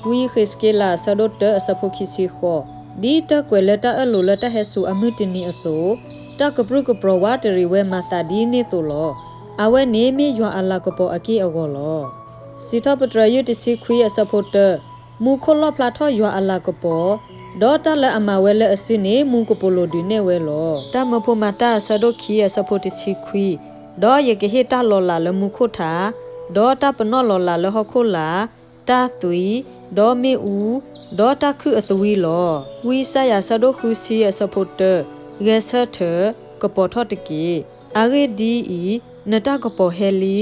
ဝံယဃ့းစက့လး အဆၢဒိၣ်တၢ အဆၢဖိခံဆံဃိး, ဒ်တၢ်ကွဲးလၢတၢ်အၢၣ်လီၤလၢတၢ်ဟဲစိာ်အမုၢ်တနံၤအသိး, တၢ်ကပြုၢ်ကပြီၤဝးတရံးဝဲမၤသးဒ်န့ၣ်သိးလီၤ. အဝဲန့ၣ်မ့ၢ်ယွၤအလၤကပီၤအက့ၢ်အဂီၤလီၤ. စံးထီၣ်ပတြၢၤ ယုၢ်တဆံခွံ အဆၢဖိတၢ, မူခိၣ်လီၣ်ဖျါထီၣ်ယွၤအလၤကပီၤ, ဒီးတၢ်လၢအမၤဝဲလၢအစုန့ၣ် မူကပိာ်လိၤဒုးနဲၣ်ဝဲလီၤ. တၢ်မၢဖိမၤတၢ် အဆၢဒိၣ်ခံ အဆၢဖိတဆံခွံ, ဒီးယကဟ့ၣ်တၢ်လီၤလးလၢမူခိၣ်ထး, ဒီးတၢ်ပနီၣ်လီၤလးလၢဟီၣ်ခိၣ်လာ်, တၢ်သွံၣ်, ဒီးမ့ၣ်အူ, ဒီးတၢ်ခုၣ်အသဝံလီၤ. ဝံယၡါယၤ အဆၢဒိၣ်ဃုဆံ အဆၢဖိတၢ, ဂဲၤဆၢထၢၣ်, ကပီၤထီၣ်တက့ၢ်. အဂ့ၢ်ဒ်အံၤ, နတၢ်ကပီၤဟဲလံ,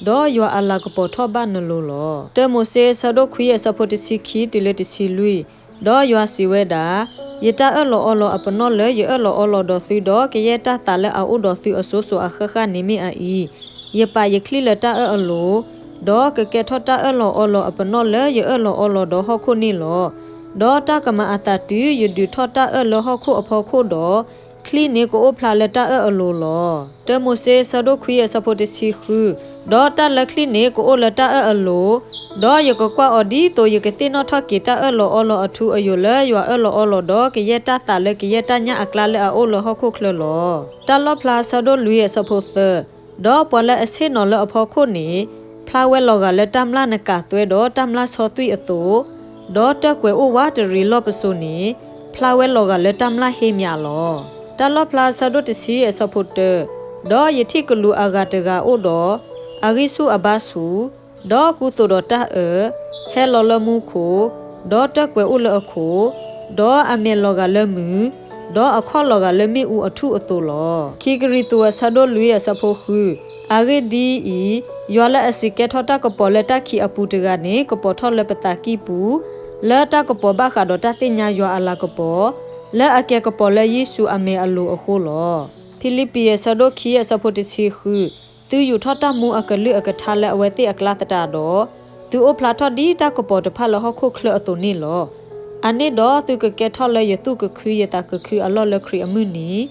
ဒီးယွၤအလၤကပီၤထီၣ်ဘၣ်နလိၤလီၤ. တၢမိၤၡ့ အဆၢဒိၣ်ခွံ အဆၢဖိတဆံခံတုၤလၢတဆံလွံၢ်, ဒီးယွၤစံးဝဲဒၣ်, ယတၢ်အၢၣ်လီၤအီလီၤအပနီၣ်လၢယအၢၣ်လီၤအီလီၤဒီးသုဒီး ကယဲၢ်တၢ်သးလၢအအိၣ်ဒီးသုအစိၤစိၤအဃၣ်ဃၣ်န့ၣ်မ့ၢ်အအံၤ, ယပာ်ယချံၣ်လၢတၢ်အၢၣ်အလိၤ, ဒီးကကဲထီၣ်တၢ်အၢၣ်လီၤအီလီၤအပနီၣ်လၢယအၢၣ်လီၤအီလီၤဒီးဟီၣ်ခိၣ်န့ၣ်လီၤ. ဒီးတၢ်ကမၤအသးတုၤယဒုးထီၣ်တၢ်အၢၣ်လၢဟီၣ်ခိၣ်အဖီခိၣ်ဒီး, ချံၣ်န့ၣ်ကအိၣ်ဖျါလၢတၢ်အၢၣ်အလိၤလီၤ. တၢမိၤၡ့ အဆၢဒိၣ်ခွံ အဆၢဖိတဆံဃု, ဒီးတၢ်လၢချံၣ်န့ၣ်ကအိၣ်လၢတၢ်အၢၣ်အလိၤ, ဒီးယကကွၢ်အီၤဒ်သိးယကသ့ၣ်နီၣ်ထီၣ်က့ၤတၢ်အၢၣ်လီၤအီလီၤအထူအယိာ်လၢယွၤအၢၣ်လီၤအီလီၤဒီး ကယဲၢ်တၢ်သးလၢကယဲၢ်တၢ်ညၣ်အကျါလၢအအိၣ်လၢဟီၣ်ခိၣ်ချၢလီၤ. တၢ်လီၣ်ဖျါ အဆၢဒိၣ်လွံၢ် အဆၢဖိသၢ, ဒီးပှၤလၢအဆ့ၣ်နီၤလၢအဖီခိၣ်န့ၣ်, ဖျါဝဲလီၤဂာ်လၢတၢ်မျၢ်နကၤသွဲဒီးတၢ်မျၢ်ဆီသွံၣ်အသိး, ဒီးတၢ်ကွဲးအိၣ်ဝးတရံးလီၢ်ပစိာ်န့ၣ်, ဖျါဝဲလီၤဂာ်လၢတၢ်မျၢ်ဟ့မၠးလီၤ. တၢ်လီၣ်ဖျါ အဆၢဒိၣ်တဆံ အဆၢဖိတၢ, ဒီးယထံၣ်ကလူးအဂၤတဂၤအိၣ်ဒီး, အဂံၢ်ဆူၣ်အဘါဆူၣ်, ဒီးကူသိးဒီးတၢ်အၢ, ဟဲလီၤလၢမူခိၣ်, ဒီးတၢ်ကွဲးအိၣ်လၢအခိၣ်, ဒီးအမဲာ်လီၤဂာ်လၢမုၢ်, ဒီးအခီၣ်လီၤဂာ်လၢမ့ၣ်အူအထူၣ်အသိးလီၤ. ခံကရံၣ်သူး အဆၢဒိၣ်လွံၢ် အဆၢဖိဃု, အဂ့ၢ်ဒ်အံၤ, ယွၤလၢအစံးကဲထီၣ်တၢ်ကပီၤလၢတၢ်ခံးအပူၤတဂၤန့ၣ် ကပီၤထီၣ်လၢပသးကံၢ်ပူၤ, လၢတၢ်ကပီၤဘၣ်ဃးဒီးတၢ်သ့ၣ်ညါယွၤအလၤကပီၤ, လၢအကဲကပီၤလၢယ့ၣ်ၡူးအမဲာ်အလိၤအဃိလီၤ. ဖံလံးပံၤ အဆၢဒိၣ်ခံ အဆၢဖိတဆံဃု, သုယူာ်ထီၣ်တၢ်မူအကလုၢ်အကထါလၢအဝဲသ့ၣ်အကျါသတးဒီး, သုအိၣ်ဖျါထီၣ်ဒ်တၢ်ကပီၤတဖၣ်လၢဟီၣ်ခိၣ်ချၢအသိးန့ၣ်လီၤ. အန့ၣ်ဒီးသုကကဲထီၣ်လၢယသူၣ်ကခုယသးကခုအလီၢ်လၢခရံာ်အမုၢ်နံၤ,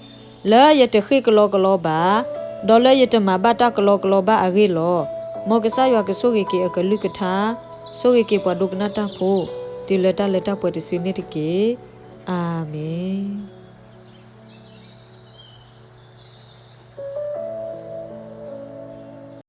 လၢယတဃ့ၢ်ကလီကလီဘၣ်, ဒီးလၢယတမၤဘၣ်တၢ်ကလီကလီဘၣ်အဂ့ၢ်လီၤ. မ်ကစၢ်ယွၤကဆိၣ်ဂ့ၤက့ၤအကလုၢ်ကထါ, ဆိၣ်ဂ့ၤက့ၤပှၤဒိကနၣ်တၢ်ဖိ, တုၤလၢတၢ်လၢတၢ်ပှဲၤတစုန့ၣ်တက့ၢ်. အၤမ့ၣ်.